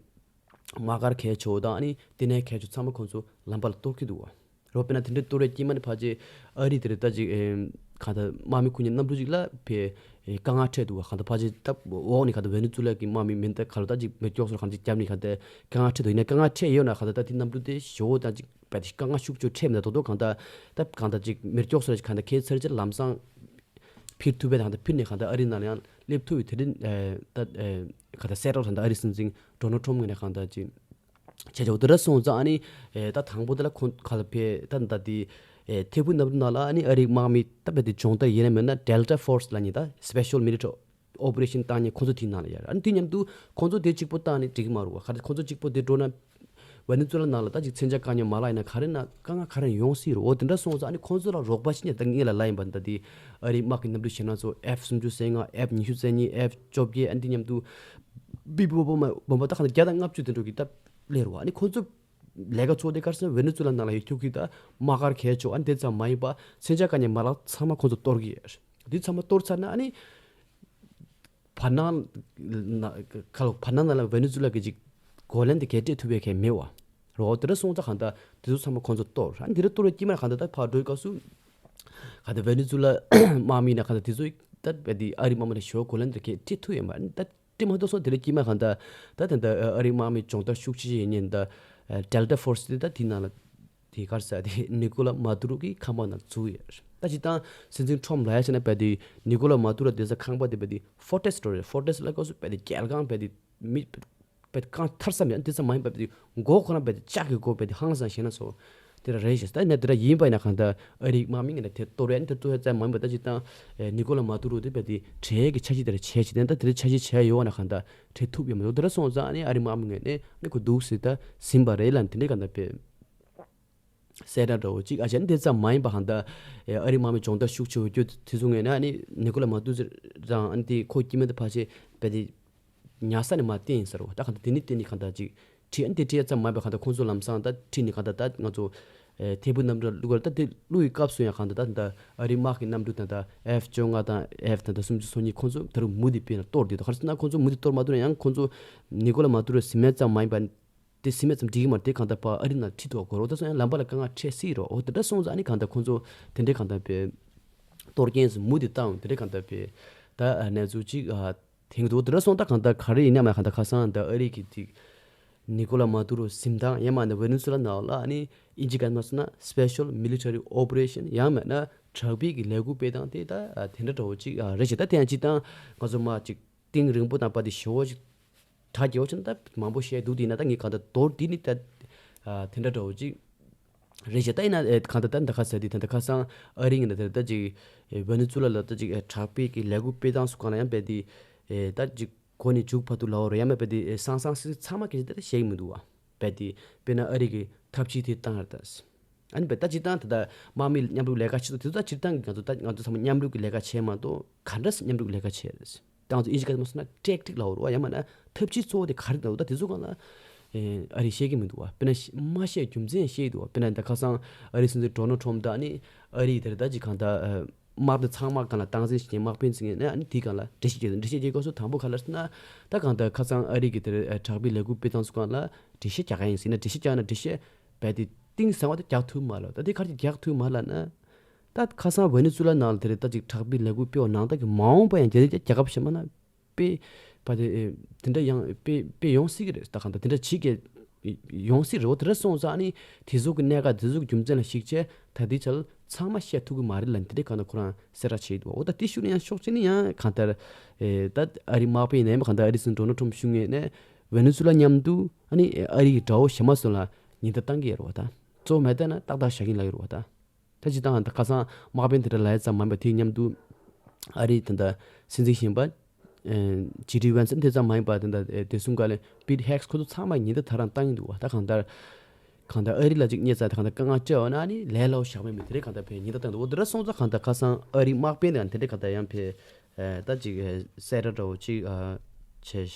དམག་སྒར་གལ་ཆེ་བོ་དང་ཨ་ནི་དེ་ནས་གལ་ཆེ་ཚང་མ་ཁོ་ཚོ་ལམ་བར་ལ་གཏོར་གྱི་འདུག་བ། རོ་དཔེར་ན་དེ་འདྲའི་གཏོར་བའི་དཀྱིལ་མ་ནི་ཕལ་ཆེར་ཨ་རི་དེར་ད་ཅིག་ཨེམ་གང་ལྟར་དམག་མི་ཁོ་གཉིས་གནམ་གྲུ་ཅིག་ལ་ཕེ་ཨེ་དཀའ་ངལ་འཕྲད་འདུག་བ། གང་ལྟར་ཕལ་ཆེར་ད་འོག་ནས་གང་ལྟར་ཝེ་ནེ་ཛུ་ལ་གི་དམག་མི་མེ་མདའ་ག་ལ་ད་ཅིག་མེ་སྒྱོགས་སོགས་གང་ཅིག་བརྒྱབ་ནས་གང་ལྟར་དཀའ་ངལ་འཕྲད་འདུག། ཡིན་ན་དཀའ་ངལ་འཕྲད་ཡོད་ན་གང་ལྟར་ད་དེ་གནམ་གྲུ་དེ་ཞེ་བོ་ད་ཅིག་བས་དེ་དཀའ་ངལ་ཤུགས་ཆེ་འཕྲད་མེད་ད་དོ་དོ་གང་ལྟར་ད་གང་ལྟར་ཅིག་མེ་སྒྱོགས་སོགས་ལ་གང་ལྟར་ཁྱད་མཚར་ཅིག་ལམ་སང་ཕིར་ཐུབ་པའི་དང་ད་ཕིར་ནས་གང་ལྟར་ཨ་རི་ནང་ལ་ཡང་སླེབས་ཐུབ་པའི་དེ་རིང་ཨེ་ད་ཨེ་གང་ལྟར་གསལ་བསྒྲགས་དང་ད་ཨ་རི་སྲིད་འཛིན་ཌོ་ནལ་ཊམ་ངོས་ནས་གང་ལྟར་ཅིག་བྱས་ཆོག་དེ་འདྲ་སོང་ཙང་ཨ་ནི་ཨེ་ད་དང་པོ་དེ་ལ་ཁོང་ཁ་ལ་ཕེ་ད་ད་དེ་ཨེ་ཐེ་ཕུ་གནམ་གྲུ་ནང་ལ་ཨ་ནི་ཨ་རིའི་དམག་མི་ད་ཕེ་དེ་སྦྱོང་བརྡར་ཡིན་ན་མིན་ན་Delta Force་ལ་ཉེ་ད་Special Military Operation་བཏང་ཉེ་ཁོང་ཚོ་དེའི་ནང་ལ་ཡར་ཨ་ནི་དེ་མཉམ་དུ་ཁོང་ཚོ་དེ་གཅིག་པོ་བཏང་ནས་འགྲིག་གི་མ་རུང་བ། ག་རེ་ཁོང་ཚོ་གཅིག་པོ་དེ་འགྲོ་ན་ཝེ་ནེ་ཛུ་ལ་ནང་ལ་ད་ཅིག་མཚོན་ཆ་བཀག་ཉར་མ་ལག་ཡིན་ན་ག་རེ་ན་དཀའ་ངལ་ག་རེ་ཡོང་སྲིད་རུང་། འོ་དེ་འདྲ་སོང་ཙང་ཨ་ནི་ཁོང་ཚོ་ལ་རོགས་པ་བྱེད་ཉེ་ད་ངེད་ལ་ལབ་ཡིན་པ་ད་དེ་ཨ་རིའི་དམག་གི་གནམ་གྲུ་ཞེད་སྣང་ཚོ་F་སུམ་ཅུ་སོ་ལྔ་F་ཉི་ཤུ་རྩ་གཉིས་F་བཅོ་བརྒྱད་ཨ་ནི་དེ་མཉམ་དུ་བི་བི་བོ་བོ་མ་བོ་མ་ད་ག་ན་བརྒྱ་དང་ལྔ་བཅུ་དེ་འགྲོ་གི་ད་སླེབས་རུང་། ཨ་ནི་ཁོང་ཚོ་ལས་ཀ་ཚོ་དེ་གར་སོང་ཝེ་ནེ་ཛུ་ལ་ནང་ལ་ཡོད་ཁྱུག་གི་ད་དམག་སྒར་གལ་ཆེ་ཨ་ནི་དེ་ཙམ་མ་ཡིན་པ་མཚོན་ཆ་བཀག་ཉར་མ་ལག་ཚང་མ་ཁོང་ཚོ་གཏོར་གི་ཡོད། དེ་ཚང་མ་གཏོར་ཚར་ན་ཨ་ནི་བར་སྣང་ན་ཁ་ལོ་བར་སྣང་ན་ལ་ཝེ་ནེ་ཛུ་ལ་གི་ཅིག་གོ་ལན་དེ་གས་སྤྲད་ཐུབ་པའི་གས་མེད་བ། རོ་དེ་འདྲ་སོང་ཙང་གང་ལྟར་དེ་ཚོ་ཚང་མ་ཁོང་ཚོ་གཏོར་ཨ་ནི་དེ་འདྲ་གཏོར་བའི་དཀྱིལ་མ་གང་ལྟར་ད་ཕར་འགྲོའི་སྐབས་སུ་གང་ལྟར་ཝེ་ནེ་ཛུ་ལ་དམག་མི་ན་གང་ལྟར་དེ་ཚོ་ད་བས་དེ་ཨ་རི་དམག་མི་ན་ཞོ་གོ་ལན་དེ་གས་སྤྲད་ཐུབ་ཡོད་མ་ཨ་ནི་ད་སྤྲད་མ་ཐུབ་སོང་དེ་འདྲ་དཀྱིལ་མ་གང་ལྟར་ད་དེ་འདྲ་ཨ་རི་དམག་མི་སྦྱོང་བརྡར་ཤུགས་ཆེ་ཡིན་ཉེན་ད་Delta Force་དེ་ད་དེ་ནང་ལ་དེ་གར་ས་དེ་ནི་ཀོ་ལ་མ་དུ་རོ་གི་ཁང་པ་ནང་བཙུགས་ཡོད། ད་ཅི་ད་སྲིད་འཛིན་ཊམ་ལ་ཡ་ཆེ་ན་བས་དེ་ནི་ཀོ་ལ་མ་དུ་རོ་དེ་ས་ཁང་པ་དེ་བས་དེ་Fortress་རོ་Fortress་ལ་སྐབས་སུ་བས་དེ་རྒྱལ་ཁང་བས་དེ་མི་བས་ཁང་ཐར་ས་མེད་དེ་ས་མ་ཡིན་བས་དེ་མགོ་ཁོ་རང་བས་དེ་ལྕགས་ཀྱི་མགོ་བས་དེ་ཧང་སང་ཞེ་ན་སོ་དེ་ར་རེད་ཞེས་ད་ནས་དེ་ར་ཡིན་པ་ཡིན་ན་གང་ལྟར་ཨ་རིའི་དམག་མི་ངན་ལ་དེ་གཏོར་ཡ་ནི་དེ་གཏོར་ཡ་ཙམ་མ་ཡིན་པ་ད་ཅི་ད་ནི་ཀོ་ལ་མ་དུ་རོ་དེ་བས་དེ་གྲས་ཀྱི་ཆ་ཤས་དེ་ར་བྱས་ཅི་དེ་ད་དེ་ར་ཆ་ཤས་བྱས་ཡོད་ན་གང་ལྟར་གྲས་ཐུབ་ཡོད་མ་རེད། དེ་ར་སོང་ཙང་ཨ་ནི་ཨ་རི་དམག་མི་ངན་ནས་ནི་ཁོ་འདུག་སེ་ད་ཟིན་པ་རེད་ལ་དེ་འདྲ་གང་ལྟར་བས། གསལ་བསྒྲགས་འདྲ་བོ་གཅིག་ཨ་ཅག་འདི་ཙམ་མ་ཡིན་པ་གང་ལྟར་ཨ་རི་དམག་མི་སྦྱོང་བརྡར་ཤུགས་ཆེ་བོ་བརྒྱུད་དེ་ཚོ་ངོས་ནས་ཨ་ནི་ནི་ཀོ་ལ་མ་དུ་རང་ཨ་ནི་དེ་ཁོ་སྐྱེ་དམན་དུ་ཕལ་ཆེར་བས་དེ་ཉར་ས་ནས་མ་བསྟན་ཡིན་ཟེར་བ་ད་གང་ལྟར་དེ་ནི་དེ་ནི་གང་ལྟར་གཅིག་བྲིས་ཨ་ནི་དེ་བྲིས་ཙམ་མ་ཡིན་པ་གང་ལྟར་ཁོང་ཚོ་ལམ་སང་ད་བྲིས་ནི་གང་ལྟར་ད་ང་ཚོ་ཨེ་ཐེ་བུ་གནམ་གྲུ་བླུག་གར་ད་དེ་བླུག་ཡི་སྐབས་སུ་ཡང་གང་ལྟར་ད་ད་ཨ་རི་དམག་གི་གནམ་གྲུ་ད་ད་F་བཅོ་ལྔ་དང་F་ད་ད་སུམ་ཅུ་སོ་གཉིས་ཁོང་ཚོ་ད་རུང་མུ་མཐུད་དེ་གཏོར་དེ་ད་ག་རེ་ཟེར་ན་ཁོང་ཚོ་མུ་མཐུད་གཏོར་མ་ཐུབ་ན་ཡང་ཁོང་ཚོ་ནི་ཀོ་ལ་མ་དུ་རོ་ཟིན་མེད་ཙམ་མ་ཡིན་པ། དེ་སི་མེད་ཙམ་འགྲིག་གི་མ་རེད། དེ་གང་ལྟར་ཕར་ཨ་རི་ནང་ཁྲིད་ཐུབ་པ་དགོས་རོགས། ད་སོང་ཡང་ལམ་པ་ལ་དཀའ་ངལ་འཕྲད་སྲིད་རོགས། འོ་དེ་འདྲ་སོང་ཙང་ཨ་ནི་གང་ལྟར་ཁོང་ཚོ་དེ་འདྲའི་གང་ལྟར་པའི་གཏོར་སྐྱོན་ཟེར་མུ་དེ་བཏང་དེ་འདྲའི་གང་ལྟར་པའི་ད་གནས་ཚུལ་ཅིག་ཨ་དེང་དུ་དེ་འདྲ་སོང་ད་གང་ལྟར་ག་རེ་ཡིན་ན་མ་གང་ལྟར་ཁ་སང་ད་ཨ་རི་གི་དེ་ནི་ཀོ་ལ་མ་དུ་རོ་ཟིན་སྟངས་ཡང་མ་ནི་ཝེ་ནེ་ཛུ་ལ་ནང་ལ་ཨ་ནི་ཨིན་ཇི་སྐད་མ་སོང་ན་Special Military Operation་ཡང་མེད་ན་དྲག་པོའི་གི་ལས་འགུལ་སྤེལ་སྟངས་དེ་ད་དེ་འདྲ་འདྲ་བོ་ཅིག་རེད་ཤག་ད་དེ་ཡང་ཅིག་ད་ང་ཚོ་མ་ཅིག་གཏིང་རིང་པོ་དང་པ་དེ་ཞེ་བོ་ཅིག་གྲ་རྒྱས་པོ་ཆེན་ད་མང་པོ་བཤད་འདུག་དེ་ཡིན་ན་ད་ངས་གང་ལྟར་མདོར་བསྡུས་ནི་ད་ཨ་དེ་འདྲ་འདྲ་བོ་ཅིག་རེད་ཤག་ད་ཡིན་ན་ཨེ་གང་ལྟར་ད་འདི་ག་ཟེར་དེ་ད་འདི་ཁ་སང་ཨ་རི་ཡིན་ན་དེ་ད་ཅིག་ཨེ་ཝེ་ནེ་ཛུ་ལ་ལ་ད་ཅིག་ཨེ་དྲག་པོའི་གི་ལས་འགུལ་སྤེལ་སྟངས་སུ་གང་ལ་ཡང་རྦད་དེ་ཨེ་ད་ཅིག་གོ་ནས་མཇུག་བར་དུ་ལའོ་རེད་ཡང་མེད་རྦད་དེ་ཨེ་སང་སང་སི་སི་ཚང་མ་སྐད་ཆ་དེ་ལ་བཤད་ཀྱི་མི་འདུག་བ། རྦད་དེ་དཔེར་ན་ཨ་རི་གི་ཐབས་ཇུས་དེ་བཏང་ཡ་རེད་ད། ཨ་ནི་བས་ད་སྤྱིར་བཏང་ད་ལྟ་དམག་མི་མཉམ་རུབ་ལས་ཀ་བྱེད་དུས་དེ་ཚོ་ད་སྤྱིར་བཏང་གི་ང་ཚོ་ད་ང་ཚོ་ཚང་མ་མཉམ་རུབ་ཀྱི་ལས་ཀ་བྱེད་མ་གཏོགས་ག་འདྲ་སེ་མཉམ་རུབ་ཀྱི་ལས་ཀ་བྱེད་རེད། ད་ང་ཚོ་ཨིན་ཇི་སྐད་མ་སོང་ན་ཊེག་ཊིག་ལབ་རེད་བ། ཡང་མིན་ན་ཐབས་ཇུས་གཙོ་བོ་དེ་ག་རེ་རེད་ད་དེ་ཚོ་སྒང་ལ་ཨ་རིས་བཤད་ཀྱི་མི་འདུག་བ། དཔེར་ན་མ་བཤད་རྒྱུ་མཚན་བཤད་ཀྱི་འདུག་བ། དཔེར་ན་ད་ཁ་སང་ཨ་རིའི་སྲིད་འཛིན་ཌོ་ནལ་ཊམ་ཕ་དང་ཨ་ནི་ཨ་རིའི་དེར་ད་ཅིག་གང་ལྟར་དམག་དེ་ཚང་མ་སྒང་ལ་སྟངས་འཛིན་བྱེད་མཁན་དམག་དཔོན་ཚོ་ངས་ཨ་ནི་དེའི་སྒང་ལ་འགྲེལ་བཤད་བྱས་འདུག་འགྲེལ་བཤད་བྱེད་སྐབས་སུ་དང་པོ་ག་ལ་ཟེར་ན་ད་གང་ལྟར་ཁ་སང་ཨ་རི་གི་དེར་དྲག་པོའི་ལས་འགུལ་སྤེལ་སྟངས་སུ་སྒང་ལ་འགྲེལ་བཤད་རྒྱག་ག་ཡིན་ཟེར་ན་འགྲེལ་བཤད་རྒྱག་ན་འགྲེལ་བཤད་རྦད་དེ་གཏིང་ཟབ་པ་དེ་རྒྱག་ཐུབ་མ་ལ། ད་དེ་ག་རེ་རྒྱག་ཐུབ་མ་ལ་ན། ད་ཁ་སང་ཝེ་ནེ་ཛུ་ལ་ནང་ལ་དེ་རེད་ད་ཅིག་དྲག་པོའི་ལས་འགུལ་སྤེལ་བ་ནང་ད་གི་མ་འོངས་པ་ཡང་རྒྱ་རྒྱ་རྒྱལ་ཁབ་གཞན་པ་ན་སྤེལ་བ་དེ་དེ་འདྲ་ཡང་སྤེལ་སྤེལ་ཡོང་སྲིད་ཀྱི་རེད། ད་གང་ལྟར་དེ་འདྲ་བྱེད་ཀྱི་ཡོང་སྲིད་རེད། འོ་དེ་འདྲ་སོང་ཙང་ཨ་ནི་དེ་ཚོ་གི་གནད་འགག་དེ་ཚོ་གི་རྒྱུ་མཚན་ལ་གཞིགས་བྱས་ད་དེ་ཆ་ལ་ཚང་མ་བཤད་ཐུབ་ཀྱི་མ་རེད་ལ་དེ་འདྲའི་གང་ལྟར་ཁོ་རང་གསལ་བསྒྲགས་བྱས་འདུག་འོ་ད་དེ་ཞུ་ན་ཡང་ཤོག་ཅིག་ནི་ཡང་གང་ལྟར་ད་ཨ་རི་དམག་དཔོན་ཡིན་ནའི་གང་ལྟར་ཨ་རི་སྲིད་འཛིན་ཌོ་ནལ་ཊམ་ཕ་ཞུ་ངེས་ནས་ཝེ་ནེ་ཛུ་ལ་མཉམ་དུ་ཨ་ནི་ཨ་རི་གི་དགྲ་བོ་གཞན་མ་ཚོ་ལ་ཉེན་བརྡ་བཏང་གི་ཡོད་རེད་བ། ད་གཙོ་བོ་མེད་ལྟ་ན་ཏག་ཏག་བཞག་གིན་ལ་ཡོད་རེད་བ། ད། ད་སྤྱིར་བཏང་ད་ཁ་སང་དམག་དཔོན་དེ་འདྲ་ལབ་ཡ་ཙམ་མ་ཡིན་པ་དེའི་མཉམ་དུ་ཨ་རིའི་ད་ལྟ་སྲིད་འཛིན་གཞོན་པ་ཨེ་ཇེ་ཌི་ཝན་སན་དེ་ཙམ་མ་ཡིན་པ་ད་ལྟ་ཨེ་དེ་གསུམ་ཀ་ལས་པིཊ་ཧེག་སི་ཁོ་ཚོ་ཚང་མ་ཉེན་བརྡ་ད་རང་བཏང་གི་འདུག་བ། ད་གང་ལྟར་གང་ལྟར་ཨ་རི་ལ་ཅིག་རྙེད་ཙང་ད་གང་ལྟར་དཀའ་ངལ་སྤྲད་འོ་ན་ཨ་ནི་ལས་སླ་བོ་བཞག་མེད་མི་དེ་རེད། གང་ལྟར་བས་ཉེན་བརྡ་བཏང་འདུག་འོ་དེ་འདྲ་སོང་ཙང་གང་ལྟར་ཁ་སང་ཨ་རིའི་དམག་དཔོན་དེ་གང་དེ་འདྲ་གང་ལྟར་ཡང་བས་ཨེ་ད་ཅིག་ཨེ་གསལ་བསྒྲགས་འདྲ་བོ་ཅིག་ཨ་བྱས།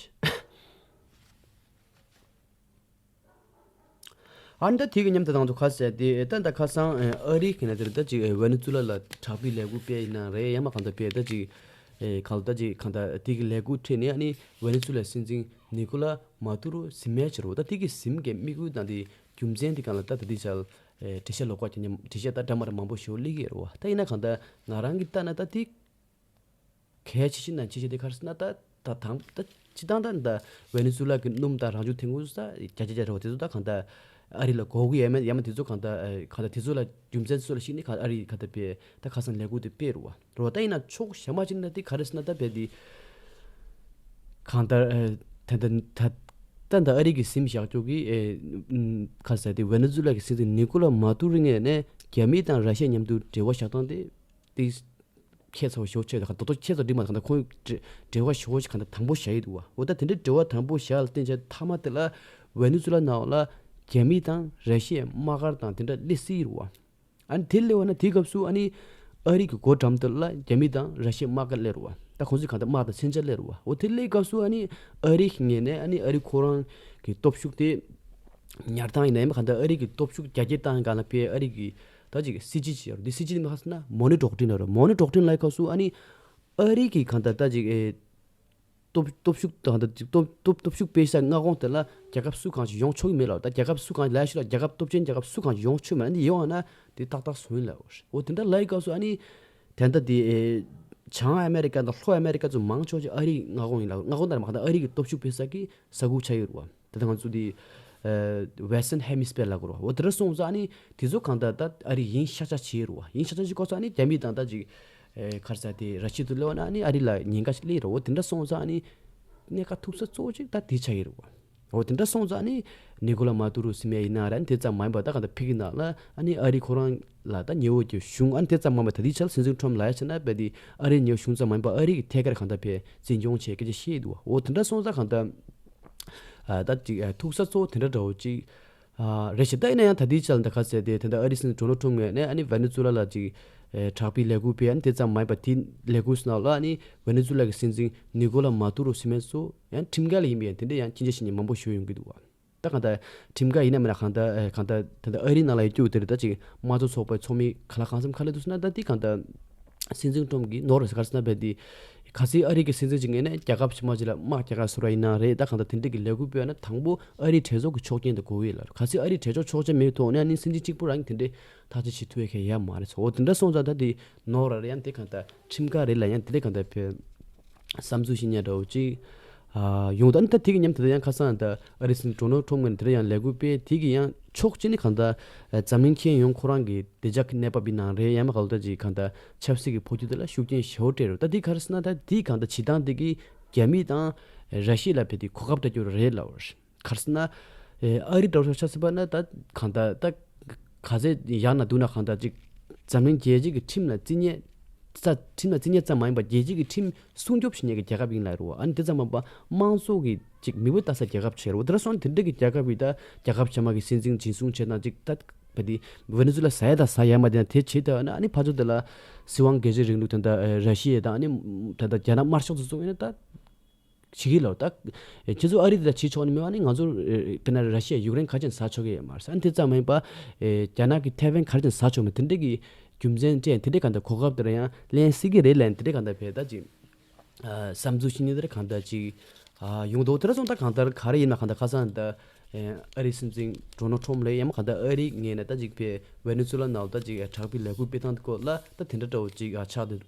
ཨ་ནི་ད་དེ་གི་མཉམ་དུ་ང་ཚོ་ག་ཟེར་ཏེ་ད་ད་ཁ་སང་ཨ་རི་གི་ན་དེར་ད་ཅིག་ཝེ་ནེ་ཛུ་ལ་ལ་དྲག་པོའི་ལས་འགུལ་སྤེལ་ཡིན་ན་རེད། ཡང་མ་གང་ད་སྤེལ་ད་ཅིག་གང་ད་ཅིག་གང་ད་དེ་གི་ལས་འགུལ་ཁྲིད་ནས་ཨ་ནི་ཝེ་ནེ་ཛུ་ལ་སྲིད་འཛིན་ནི་ཀོ་ལ་མ་ཏུ་རོ་གཟིམ་མལ་ཕྱིར་རོ། ད་དེ་གི་གཟིམ་གི་དམིགས་ཡུལ་དང་དེ་རྒྱུ་མཚན་དེ་གང་ལ་ད་ད་དེ་ཆ་ལ་དྲི་བཤད་ལོགས་ཀ་ཁྱེད་ཉམས་དྲི་བཤད་ད་འདྲ་མ་འདྲ་མང་པོ་ཞིག་སླེབས་ཀྱི་རེད་བ། ད་ཡིན་ན་གང་ད་ང་རང་གི་ལྟ་ན་ད་དེ་གལ་ཆེ་ཤོས་ན་ཆེ་ཤོས་དེ་ག་རེ་ཟེར་ན་ད་ད་དང་ད་སྤྱི་བཏང་ད་ད་ཝེ་ནེ་ཛུ་ལ་གི་སྣུམ་དང་རང་བྱུང་ཐོན་ཁུངས་ད་བརྒྱ་ཆ་བརྒྱ་རེད་བ། དེ་ཚོ་ད་གང་ད་ཨ་རི་ལ་དགོས་ཀྱི་ཡོད་མེད་ཡང་མ་དེ་ཚོ་གང་ད་གང་ད་དེ་ཚོ་ལ་རྒྱུ་མཚན་ཚོ་ལ་གཞིགས་ནས་གང་ཨ་རི་གང་ད་པའི་ད་ཁ་སང་ལས་འགུལ་དེ་སྤེལ་རུ་བ་རུ་བ། ད་ཡིན་ན་ཕྱོགས་གཞན་མ་ཅིག་ན་དེ་ག་རེ་ཟེར་ན་ད་བས་དེ་གང་ད་ད་ད་ད་ད་ཨ་རི་གི་སིམ་བཞག་ཅོག་གི་ཁ་ཟེར་དེ་ཝེ་ནེ་ཛུ་ལ་གི་སྲིད་འཛིན་ནི་ཀོ་ལ་མ་ཏུ་རི་ངས་ནས་རྒྱ་མི་དང་ར་ཤི་ཡ་མཉམ་དུ་འབྲེལ་བ་བཞག་སྟངས་དེ། དེ་ཁྱད་མཚར་བ་ཞེ་པོ་ཆེ། ད་ག་རྡོག་རྡོག་ཁྱད་མཚར་འགྲིག་མ་ཐག་ད་ཁོང་འབྲེལ་བ་ཞེ་པོ་ཞིག་གང་ལྟར་དམ་པོ་བཞག་ཡི་འདུག་བ། འོ་ད་དེ་འདྲའི་འབྲེལ་བ་དམ་པོ་བཞག་ལ་བརྟེན་བྱས་མཐའ་མ་དེ་ལ་ཝེ་ནེ་ཛུ་ལ་ནང་ལ་རྒྱ་མི་དང་ར་ཤི་ཡའི་དམག་སྒར་དང་དེ་འདྲ་སླེབས་སྲིད་རུ་བ། ཨ་ནི་དེ་སླེབས་པ་ན་དེའི་སྐབས་སུ་ཨ་ནི་ཨ་རི་གི་སྒོ་འགྲམ་དེ་ལ་རྒྱ་མི་དང་ར་ཤི་ཡའི་དམག་སྒར་སླེབས་རུ་བ། ད་ཁོང་ཚོས་གང་ལྟར་དམག་དང་མཚོན་ཆ་སླེབས་རུ་བ། འོ་དེ་སླེབས་སྐབས་སུ་ཨ་ནི་ཨ་རི་གི་ངོས་ནས་ཨ་ནི་ཨ་རི་ཁོ་རང་གི་སྟོབས་ཤུགས་དེ་ཉར་སྟངས་ཡིན་ན་ཡང་གང་ལྟར་ཨ་རི་གི་སྟོབས་ཤུགས་རྒྱ་སྐྱེད་བཏང་གང་ལ་ཕེ་ཨ་རི་གི་ད་ཅིག་སྲིད་ཇུས་ཅིག་ཡོད་རེད། འདི་སྲིད་ཇུས་འདི་མ་ཁ་སོང་ན་མོ་ནི་ཌོག་ཊིན་ལབ་རེད། མོ་ནི་ཌོག་ཊིན་ལབ་སྐབས་སུ་ཨ་ནི་ཨ་རི་གི་གང་ལྟར་ད་ཅིག་ཨེ་སྟོབས་སྟོབས་ཤུགས་དང་ད་ཅིག་སྟོབས་སྟོབས་སྟོབས་ཤུགས་སྤེལ་ས་མངའ་ཁོངས་དེ་ལ་རྒྱལ་ཁབ་སུ་གང་ཞིག་ཡོང་ཆོག་གི་མེད་ལབ། ད་རྒྱལ་ཁབ་སུ་གང་ལབ་ཤོད་ལ་རྒྱལ་ཁབ་སྟོབས་ཆེན་རྒྱལ་ཁབ་སུ་གང་ཞིག་ཡོང་ཆོག་མེད་ལ་འདི་ཡོང་བ་ན་དེ་ཏག་ཏག་བཟོ་ཡིན་ལབ། འོ་དེ་འདྲ་ལབ་སྐབས་སུ་ཨ་ནི་དེ་འདྲ་དེ་ཨེ་བྱང་ཨ་མེ་རི་ཀ་དང་ལྷོ་ཨ་མེ་རི་ཀ་ཚོ་མང་ཆེ་བ་ཅིག་ཨ་རིའི་མངའ་ཁོངས་ཡིན་ལབ། མངའ་ཁོངས་དང་མ་ད་ཨ་རི་གི་སྟོབས་ཤུགས་སྤེལ་ས་གི་ས་ཁུལ་ཆགས་ཡོད་རེད་བ། ད་ལྟ་ང་ཚོ་འདི་Western Hemisphere་ལབ་དགོས་རེད་བ། འོ་དེ་འདྲ་སོང་ཙང་ཨ་ནི་དེ་ཚོ་གང་ལྟར་ད་ཨ་རི་ཡིན་ཤག་ཆག་བྱེད་རེད་བ། ཡིན་ཤག་ཆག་བྱེད་སྐོར་ཙང་ཨ་ནི་རྒྱ་མི་དང་ད་ཅིག་ཨེ་ག་རེ་ཟེར་དེ་ར་ཤི་ཡ་དུ་སླེབས་པ་ན་ཨ་ནི་ཨ་རི་ལ་ཉེན་ཁ་ཞིག་སླེབས་རེད་བ། འོ་དེ་འདྲ་སོང་ཙང་ཨ་ནི་གནད་འགག་ཐུག་ས་གཙོ་བོ་ཅིག་ད་དེ་ཆགས་ཡོད་རེད་བ། འོ་དེ་འདྲ་སོང་ཙང་ཨ་ནི་ནི་ཀོ་ལ་མ་ཏུ་རུ་སི་མེ་ཡིན་ན་ར་ཨ་ནི་དེ་ཙམ་མ་ཡིན་པ་ད་གང་ལྟར་ཕི་གི་ནང་ལ་ཨ་ནི་ཨ་རི་ཁོ་རང་ལ་ད་ཉེ་བོ་གི་གཞུང་ཨ་ནི་དེ་ཙམ་མ་ཡིན་པ་ད་དེ་ཆ་ལ་སྲིད་འཛིན་ཁྲོམ་ལ་ཡ་ཆ་ན་བས་དེ་ཨ་རིའི་ཉེ་བོ་གཞུང་ཙམ་མ་ཡིན་པ་ཨ་རི་གི་ཐད་ཀར་གང་ལྟར་བས་འཛིན་སྐྱོང་བྱེད་སྐད་ཆ་བཤད་འདུག་འོ་དེ་འདྲ་སོང་ཙང་གང་ལྟར་ཨ་ད་ཅིག་ཨ་ཐུག་ས་གཙོ་བོ་དེ་འདྲ་འདྲ་བོ་ཅིག་ཨ་རེད་ཤག་ད་ཡིན་ན་ཡང་ད་ལྟའི་ཆ་ལ་ད་ག་ཟེར་ཏེ་དེ་འདྲ་ཨ་རི་སྲིད་འཛིན་ཌོ་ནལ་ཁྲོམ་ངོས་ནས་ཨ་ནི་ཝེ་ནེ་ཛུ་ལ་ལ་ཅིག་ཨེ་དྲག་པོའི་ལས་འགུལ་སྤེལ་ཡ་ནི་དེ་ཙམ་མ་ཡིན་པ་དེ་ལས་འགུལ་སྣ་ལ་ཨ་ནི་ཝེ་ནེ་ཛུ་ལ་གི་སྲིད་འཛིན་ནི་ཀོ་ལ་མ་ཏུ་རོ་སི་མེ་སོགས་ཡང་ཁྲིམས་འགལ་ཡིན་པའི་དེ་འདྲ་ཡང་ཅི་འདྲ་ཞིག་ནས་མང་པོ་ཞུ་ཡོང་གི་འདུག་བ། ད་གང་ལྟར་ཁྲིམས་འགལ་ཡིན་ན་མིན་ན་གང་ལྟར་ཨེ་གང་ལྟར་ད་ལྟ་ཨ་རི་ནང་ལ་ཡོད་རྒྱུ་དེ་རེད། ད་ཅིག་དམངས་གཙོ་ཚོགས་པའི་ཚོགས་མི་ག་ལ་གང་འཚམ་ག་ལ་འདུག་ཟེར་ན་ད་དེ་གང་ལྟར་སྲིད་འཛིན་ཁྲོམ་གྱིས་ནོར་རེད་ཟེར་ག་རེ་ཟེར་ན་བས་དེ། གལ་སྲིད་ཨ་རི་གི་སྲིད་འཛིན་ཅིག་ངེས་ནས་རྒྱལ་ཁབ་ཕྱི་མ་ཅིག་ལ་དམག་རྒྱག་ག་བཟོ་ར་ཡིན་ན་རེད། ད་གང་ལྟར་དེ་འདྲ་གི་ལས་འགུལ་སྤེལ་ན་དང་པོ་ཨ་རིའི་གྲོས་ཚོགས་ཀྱི་ཆོག་མཆན་དེ་དགོས་ཡོད་ལ། གལ་སྲིད་ཨ་རིའི་གྲོས་ཚོགས་ཆོག་མཆན་མེད་ཐོག་ནས་ཨ་ནི་སྲིད་འཛིན་གཅིག་པུ་རང་གིས་དེ་འདྲའི་ཐག་གཅོད་བྱེད་ཐུབ་ཡ་གང་ཡང་ཡོད་མ་རེད་ཟེར། འོ་དེ་འདྲ་སོང་ཙང་ད་དེ་ནོར་ར་རེད། ཡང་དེ་གང་ལྟར་ཁྲིམས་འགལ་རེད་ལ་ཡང་དེ་འདྲ་གང་ལྟར་བས་བསམ་ཚུལ་ཞིག་ཉར་འདྲ་བོ་ཅིག་ཨ་ཡོང་། ད་ནི་ད་དེ་གི་མཉམ་དུ་ཡང་ཁ་སང་ད་ཨ་རི་སྲིད་འཛིན་ཌོ་ནལ་ཁྲོམ་ངོས་ནས་དེ་འདྲ་ཡང་ལས་འགུལ་སྤེལ། དེ་གི་ཡང་ཕྱོགས་གཅིག་ནས་གང་ལྟར་འཛམ་གླིང་ཁྱོན་ཡོངས་ཁོ་རང་གི་བདེ་འཇགས་ཀྱི་གནས་བབ་ཡིན་ནའང་རེད། ཡང་མ་ག་ལ་ད་ཅིག་གང་ལྟར་ཆབ་སྲིད་ཀྱི་འཕོ་འགྱུར་དེ་ལ་ཤུགས་རྐྱེན་ཞེ་པོ་སྤྲད་རེད། ད་དེ་ག་རེ་ཟེར་ན་ད་དེ་གང་ལྟར་བྱེད་སྟངས་དེ་གིས་རྒྱ་མི་དང་ར་ཤི་ཡ་ལ་བས་དེ་གོ་སྐབས་སྤྲད་རྒྱུ་རེད་ལབ་པ་རེད། ག་རེ་ཟེར་ན། ཨེ་ཨ་རི་འདྲ་བོ་ཆ་བཞག་པ་ན་ད་གང་ལྟར་ད་ག་ཚད་ཡག་ན་སྡུག་ན་གང་ལྟར་ཅིག་འཛམ་གླིང་རྒྱལ་སྤྱི་གི་ཁྲིམས་ལ་བརྩི་ཉེས་རྩ་ཁྲིམས་ལ་བརྩི་ཉེས་ཙམ་མ་ཡིན་པར་རྒྱལ་སྤྱི་གི་ཁྲིམས་སྲུང་སྐྱོབ་བྱེད་མཁན་གྱི་རྒྱལ་ཁབ་ཡིན་ལབ་རེད་བ། ཨ་ནི་དེ་ཙམ་མ་ཡིན་པར་དམངས་གཙོ་གི་ཅིག་མི་འབོར་ལྟ་ས་རྒྱལ་ཁབ་ཆགས་རེད་བ། དེ་འདྲ་སོང་ན་དེ་འདྲ་གི་རྒྱལ་ཁབ་ཀྱིས་ད་རྒྱལ་ཁབ་གཞན་མ་གི་སྲིད་འཛིན་འཛིན་བཟུང་བྱེད་སྟངས་ཅིག་ད་བ་དེ་ཝེ་ནེ་ཛུ་ལ་ཟ་ཡ་དང་ཟ་ཡ་མ་དེ་ན་དེ་བྱེད་ཐུབ་ན་ཨ་ནི་ཕར་ཚུར་དེ་ལ་སྲིད་དབང་སྒེར་གཅོད་རིང་ལུགས་དེ་འདྲ་ར་ཤི་ཡ་དང་ཨ་ནི་ད་ལྟ་རྒྱ་ནག་དམར་ཤོག་ཚོ་བཙུགས་ཡོད་ན་ད། བྱེད་ཀྱི་ལ། ད་ཁྱེད་ཚོ་ཨ་རི་དེ་ལ་བྱེད་ཆོག་ནི་མེད་པ་ནི་ང་ཚོ་དཔེར་ན་ར་ཤི་ཡ་ཡུཀ་རེན་ག་ཅན་ཟ་ཆོག་གི་ཡོད་མ་རེད། ཨ་ནི་དེ་ཙམ་མ་ཡིན་པ་རྒྱ་ནག་གི་ཐའེ་ཝན་ག་ཅན་ཟ་ཆོག་མེད། དེ་འདྲ་གི་རྒྱུ་མཚན་སྤྲད་དེ་འདྲ་ག་འདྲ་གོ་སྐབས་དེ་ར་ཡང་ལེན་སྲིད་ཀྱི་རེད་ལན་དེ་འདྲ་ག་འདྲ་བས་ད་ཅིག་བསམ་ཚུལ་ཤེས་ཉེན་དེ་ར་ག་འདྲ་ཅིག་ཡོང་འདུག་དེ་ར་སོང་ད་གང་ལྟར་ག་རེ་ཡིན་ན་གང་ལྟར་ཁ་སང་ད་ཨ་རི་སྲིད་འཛིན་ཌོ་ནལ་ཁྲོམ་ལ་ཡང་མ་གང་ལྟར་ཨ་རི་ངོས་ནས་ད་ཅིག་བས་ཝེ་ནེ་ཛུ་ལ་ནང་ད་ཅིག་དྲག་པོའི་ལས་འགུལ་སྤེལ་སྟངས་དེ་སྐོར་ལ་ད་དེ་འདྲ་འདྲ་བོ་ཅིག་ཆགས་འདུག་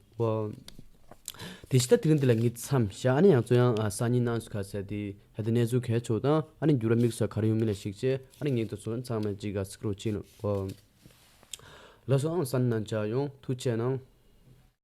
དེ་བཞིན་ད་དེ་རིང་འདི་ལ་ངས་མཚམས་བཞག་ཨ་ནི་ཡང་ཚོ་ཡང་སང་ཉིན་གནངས་ཚེ་ག་ཟེར་དེ་ཧ་དེ་གནས་ཚུལ་གལ་ཆེ་བ་དང་ཨ་ནི་འགྱུར་བ་དམིགས་བསལ་ག་རེ་ཡོང་མིན་ལ་གཞིགས་བྱས་ཨ་ནི་ངས་ཚོ་ཚང་མ་ཅིག་ག་གཟིགས་རོགས་བྱེད་ནོ། ལགས་སོ་ཨང་སང་ཉིན་ནང་མཇལ་ཡོང་། ཐུགས་རྗེ་གནང་།